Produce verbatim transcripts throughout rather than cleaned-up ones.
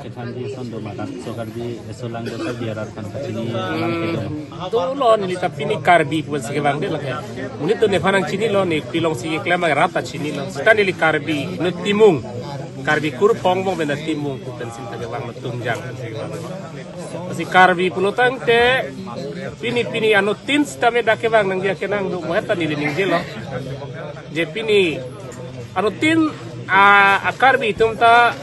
Kethan di son do madak so Karbi esolang do Karbi arat aphan kachini alam kedo. To lo neli ta pini Karbi pusi kevang de lake. Monit atum nephan nangchinilo, ne pilong si keklem arat ta chinilo. Seta neli Karbi inut Timung. Karbi kurphong bong benda Timung pu pensi ta kevang lo, Tungjang pensi kevang lo. Lasi Karbi pulo tangte pini pini anuttin sitame dak kevang nangji akenang do mo eta neli ningjelo. Je pini anuttin a, a Karbi atum ta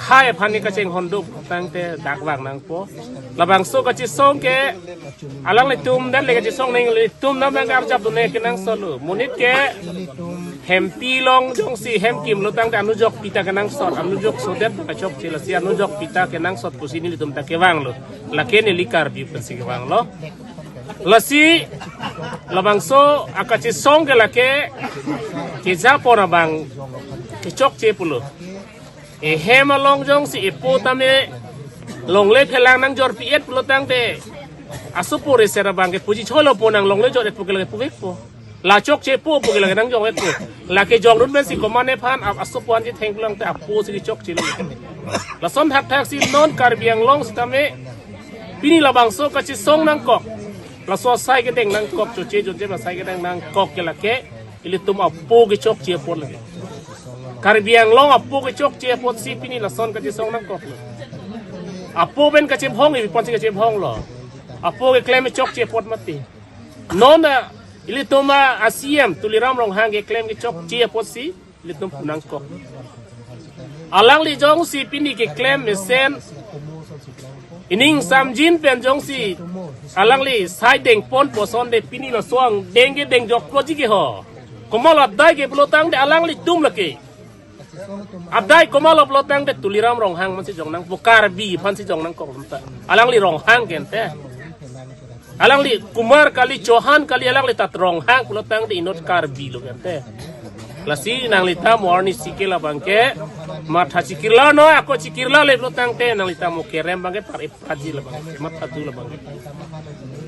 hai aphan ni kachinghon do tangte dak vang nangpo. Labangso kachesong ke alanglitum dan le kachesong nangji, ilitum nam nang arjap dun-e kenangsot lo. Monit ke hempi along jongsi hem kimlo tangte anujok pita kenangsot, anujok sodet ta chokche, lasi anujok pita kenangsot pusi nelitum ta kevang lo. Lake neli Karbi pensi kevang lo. Lasi labangso akachesong ke lake kejapon abang kechokche pulo. Ehem along jongsi epo tame longle phelang nangjor pi-et pulo tangte asopo reser abang ke puji cholo po nang longle jor-et pu ke lake puvekpo. La chokchepo pu ke lake nangjor-etpo. Lake jongdun pensi komatne aphan ap asopo anji thenglang te apo si chokchelo. Lason thakthak si non Karbi Anglong sitame pini labangso kachesong nangkok. Laso asai kedeng nangkok, choche jonche asai kedeng nangkok ke lake ilitum apo kechokche apot lake. Karbi Anglong apo kechokche apotsi pini lason kachesong nangkok lo. Apo pen kachebhong, iponsi kachebhong lo. Apo keklem chokche apot mati. Non a ilitum a C M Tuliram Ronghang keklem kechokche apotsi ilitum pu nangkok. Alangli jongsi pini keklem mesen ining samjin pen jongsi alangli sai dengponpo ason de pini laso angdeng ke dengjoklo ji ke ho. Komat adai ke pulo tangte alanglitum lake. Adai komatlo pulo tangte Tuliram Ronghang mansi jong nangpo, Karbi aphansi jong nangkok ta. Alangli Ronghang ke ante. Alangli Kumar kali, Chauhan kali, alangli ta Ronghang pulo tangte inut Karbi lo ke ante. Lasi nanglita mo arnisi ke labang ke matha chikirla noi, ako chikirla le pulo tangte nanglita mo kerem abang ke par-e paji labang ke, matha tu labang ke.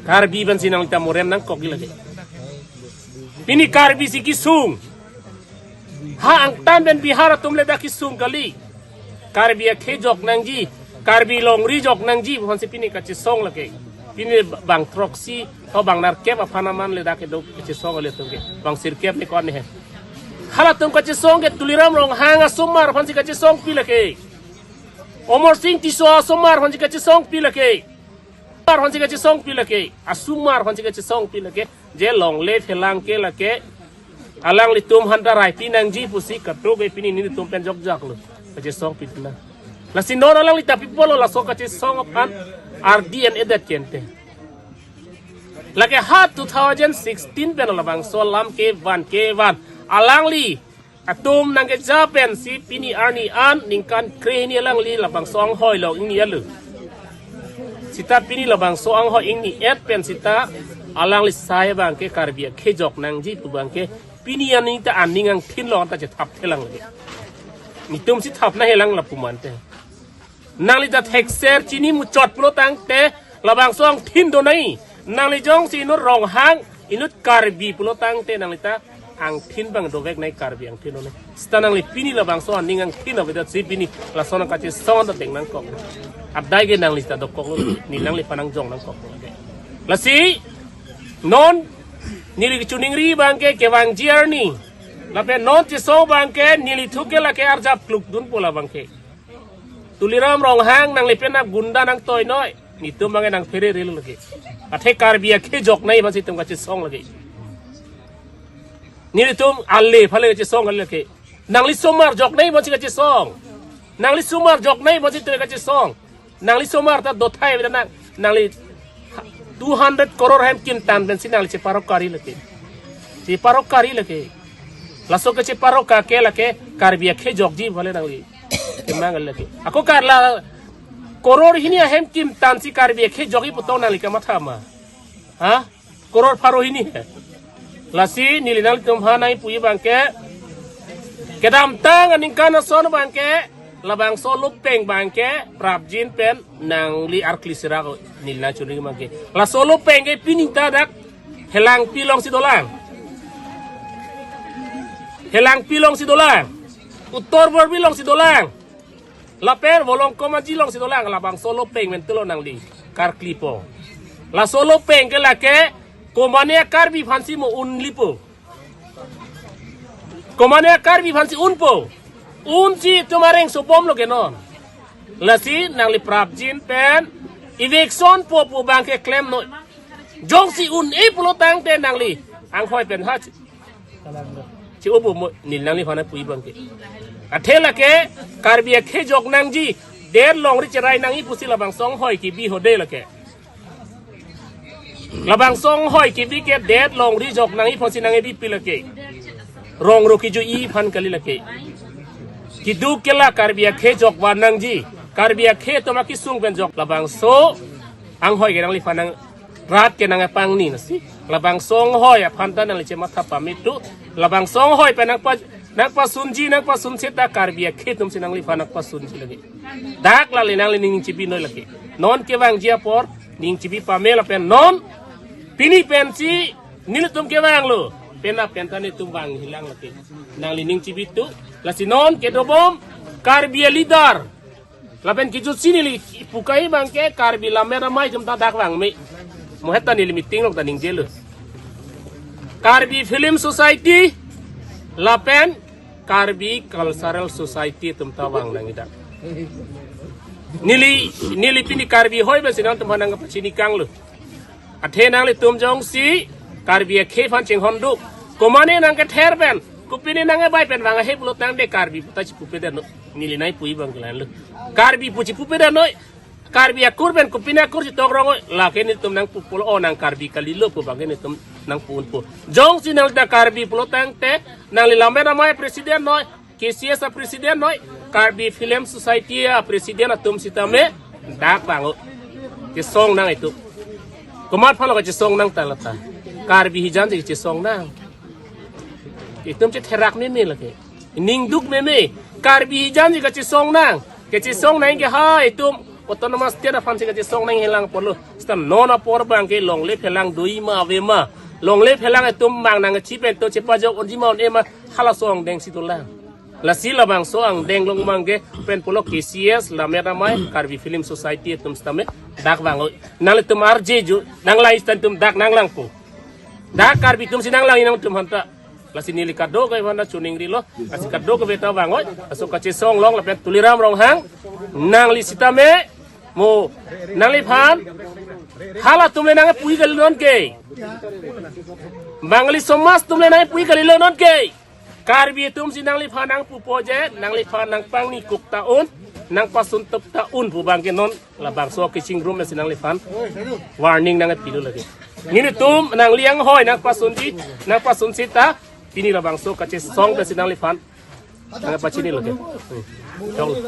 Karbi aphansi nanglita mo rem nangkok lake. Pini Karbi si kesung. Ha angtan pen Bihar atum le dak kesung kali. Karbi akhei jok nangji, Karbi longri jok nangji, aphansi pini kachesong lake. Pini bang throksi, to bang nerkep aphan aman le dak kedo kachesong ilitum ke. Bang sirkep ne ko-an ne he. Halatum kachesong ke Tuliram Ronghang asomar aphansi kachesongpi lake. Amarsing Tisso asomar aphansi kachesongpi lake. Asomar aphansi kachesongpi lake. Asomar aphansi kachesongpi lake. Je longle phelang ke lake alanglitum aphanta raipi nangji pusi kadokave pini nelitum pen jokjak lo. Kachesongpi tuna. Lasi non alangli ta pi apotlo laso kachesong aphan ardi an edet ke ante. Lake ha two thousand sixteen pen labangso alam kevan kevan. Alangli atum nangkeja pensi pini arni an ningkan krehini alangli labangso anghoi longji alo. Seta pini labangso anghoi ingni-et pen seta alangli sai abang ke Karbi akhei jok nangji pu abang ke pini arni ta aning angthin lo ta chethap thelang lake. Nelitum si thap nanghelang lapu mante. Nangli ta thekser chini muchot pulo tangte labangso angthin do nai. Nangli jongsi inut Ronghang, inut Karbi pulo tangte nanglita angthin abang dovek nai, Karbi angthin do nai. Seta nangli pini labangso aning angthin avedet si pini lason kachesong ta deng nangkok. Adai ke nangli ta dokok lo, ne nangliphan nangjong nangkok. Lasi non neli kachiningri abang ke kevangji arni. Lapen non chesong abang ke neli thu ke lake arjap klukdunpo labang ke. Tuliram Ronghang nangli pen ap gunda nangtoi noi. Nelitum abang nangphere rel lake. Athe Karbi akhei jok nai aphansi itum kachesong lake. Nelitum ale phale kachesong ale lake. Nangli asomar jok nai aphansi kachesong. Nangli asomar jok nai aphansi itum kachesong. Nangli asomar ta dothai beda nang. Nangli two hundred crore hem kimtan pensi nangli cheparok kari lake. Cheparok kari lake. Laso ke cheparok ka ke lake Karbi akhei jokji bale nangli. Kemang lake. Ako karla crore hini ahem kimtansi Karbi akhei jokji pu tong nangli kamatha ma. Ha? Crore pharo hini he. Lasi neli nanglitum aphan nangpuji abang ke kedamtang aningkan ason abang ke labangso lupeng abang ke prapjin pen nangli arkli sira ko neli nangchunri abang ke. Laso lupeng ke pini ta dak Helangpi alongsi dolang. Helangpi alongsi dolang. Uttor Borbil alongsi dolang. Lapen Volongkom Aji alongsi dolang, labangso lopeng pen tulo nangli karklipo. Laso lopeng ke lake komane Karbi aphansi mo unlipo. Komane Karbi aphansi unpo. Unsi itum areng sobomlo ke non. Lasi nangli prapjin pen eviction po pu abangke klemnoi. Jongsi un-e pulo tangte nangli anghoi pen ha chi-, chi-opo mo neli nangliphan nangpu abangke. Athe lake Karbi akhei jok nangji, det longri cherai nangji pusi labangso anghoi kebi ho de lake. Labangso anghoi kebi ke det longri jok nangji aphansi nangkebipi lake. Rong ro kejuiji aphan kali lake. Keduk ke la Karbi akhei jok van nangji. Karbi akhei atum akesung pen jok, labangso anghoi ke nangliphan nang rat ke nangpangni nasi. Labangso anghoi aphan ta nangli chematha pame tu. Labangso anghoi pen nangpa, nangpasunji, nangpasun seta Karbi akhei atumsi nangliphan nangpasunji lake. Dak lale nangli ning chebinoi lake. Non kevangji apor ning chebi pame lapen non pini pensi nelitum kevanglo. Penap pen ta netum vangjilang lake. Nangli ning chebi tu. Lasi non kedobom Karbi aleader. Lapen kejutsi neli pukai abangke Karbi Lammet Amei atum ta dak vangme. Mohet ta neli meeting along ta ningjelo. Karbi Film Society lapen Karbi Cultural Society atum ta vang nangji dak. Neli, neli pini Karbi hoi besi nangtumphan nangpachinikanglo. Athe nanglitum jongsi Karbi akhei aphan chinghonduk, komane nangkether pen, kopine nangkebai pen vang ahe pulo tangte Karbi pu ta chipupedetnoi. Neli nangpu abangke la-anlo. Karbi pu chipupedetnoi. Karbi akur pen kopine akur chetok rong-oi. Lake netum nangpu pulo, o nang Karbi kalilo pu abangke netum nangpu unpo. Jongsi nangli ta Karbi pulo tangte nangli Lammet Amei president noi, K C S a president noi, Karbi Film Society a president atum sitame dak vang-o. Chesong nang itum. Komat aphanlo kachesong nang ta lata? Karbi hijan si kachesong nang. Itum chetherak meme lake. Ning duk meme. Karbi hijan si kachesong nang. Kachesong nang ke ha itum autonomous state aphansi kachesong nangjilang apotlo. Seta non apor abangke longle phelang doji ma ave ma. Longle phelang itum bang nangchipen to chepajok unji ma un-e ma, halaso angdeng si dolang. Lasi labangso angdeng along abangke pen pulo K C S, Lammet Amei, Karbi Film Society atum sitame dak vang-o. Nanglitum arjeju, nanglangji seta netum dak nanglangpo. Dak Karbi atumsi nanglangji nangtumphan ta. Lasi neli kadokave aphan ta choningrilo. Lasi kadokave ta vang-o. Laso kachesong along lapen Tuliram Ronghang, nangli sitame mo nangliphan halatum le nangpuji kalilo nonke. Bang-ali somaj atum le nangpuji kalilo nonke. Karbi atumsi nangliphan nangpupo je, nangliphan nangpangni kuk ta un, nangpasun tup ta un pu abangke non labangso kachingrum si nangliphan warning nangpilo lake. Nelitum nangli anghoi nangpasunji, nangpasun seta pini labangso kachesong pensi nangliphan nangpachini lake. Hmm. Chong.